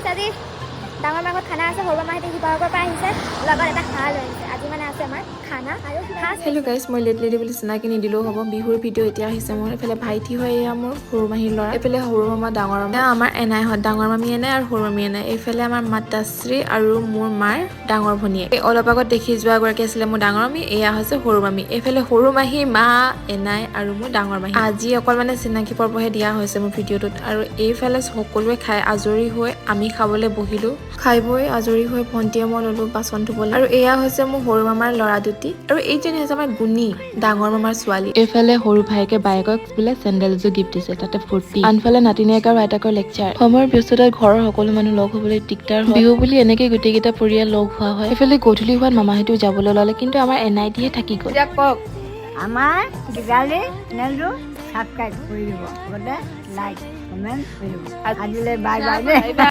গাইছ, আজি ডাঙৰ মাঘত খানা আছে। সৰু মামাহঁতে শিৱসাগৰৰ পৰা আহিছে, লগত এটা হাঁহ লৈ আহিছে। আজি মানে আছে আমাৰ খানা আৰু হাঁহ। হেল্ল' গাইজ, মই লেট লেডি বুলি চিনাকি নিদিলেও হ'ব। বিহুৰ ভিডিঅ' এতিয়া আহিছে মোৰ। এইফালে ভাইটি হয়, এয়া মোৰ সৰু মাহীৰ ল'ৰা। এইফালে সৰু মামা, ডাঙৰ মামা, এয়া আমাৰ এনাইহঁত, ডাঙৰ মামী এনাই আৰু সৰু মামী এনাই। এইফালে আমাৰ মাতাশ্ৰী আৰু মোৰ মাৰ ডাঙৰ ভনীয়েক। এই অলপ আগত দেখি যোৱা গৰাকী আছিলে মোৰ ডাঙৰ মামী, এয়া হৈছে সৰু মামী। এইফালে সৰু মাহী, মা, এনাই আৰু মোৰ ডাঙৰ মাহী। আজি অকল মানে চিনাকি পৰ্বহে দিয়া হৈছে মোৰ ভিডিঅ'টোত। আৰু এইফালে সকলোৱে খাই আজৰি হৈ আমি খাবলৈ বহিলোঁ। খাই বৈ আজৰি হৈ ভণ্টিয়ে মই ল'লোঁ বাচন ধুবলৈ। আৰু এয়া হৈছে মোৰ সৰু মামাৰ ল'ৰা দুটি আৰু এইজনী হৈছে আমাৰ গুণী, ডাঙৰ মামাৰ ছোৱালী। এইফালে সৰু ভায়েকে বায়েকক বোলে চেণ্ডেল এযোৰ গিফ্ট দিছে, তাতে ফূৰ্তি। আনফালে নাতিনীয়েক আৰু আইতাকৰ লেকচাৰ। সময়ৰ ব্যস্ততাত ঘৰৰ সকলো মানুহ লগ হ'বলৈ দিগদাৰ হয়। বিহু বুলি এনেকে গোটেইকেইটা পৰিয়াল লগ হোৱা হয়। এইফালে গধূলি হোৱাত মামাহঁতেও যাবলৈ ওলালে, কিন্তু আমাৰ এন আই ডিহে থাকি গ'ল। আমাৰ দীঘালী চেনেলটো ছাবস্ক্ৰাইব কৰি দিব, লগতে লাইক, কমেণ্ট কৰি দিব। আজিলৈ বাই বাই দেই।